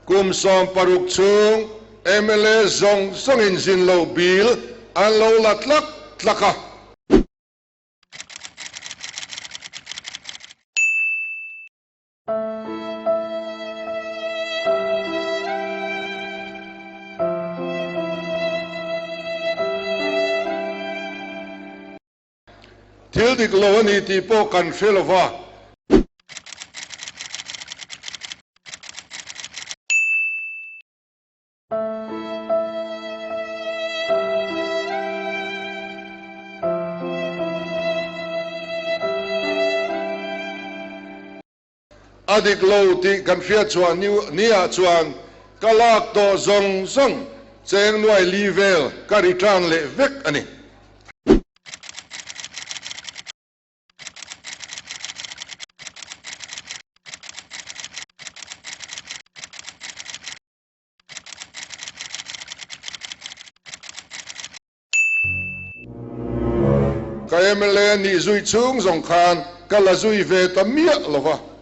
Kum 60 chhung mla zawng zawngin zin lo bill an lo la tlak tlak a. Thil dik lo a ni tih pawh kan hre lo va. A dik lo tih kan hriat chhuah ni ah chuan ka lak tawh zawng zawng cheng nuai li vel ka return leh vek a ni. Ka mla nih zui chhung zawng khan ka la zui ve ta miah lo va.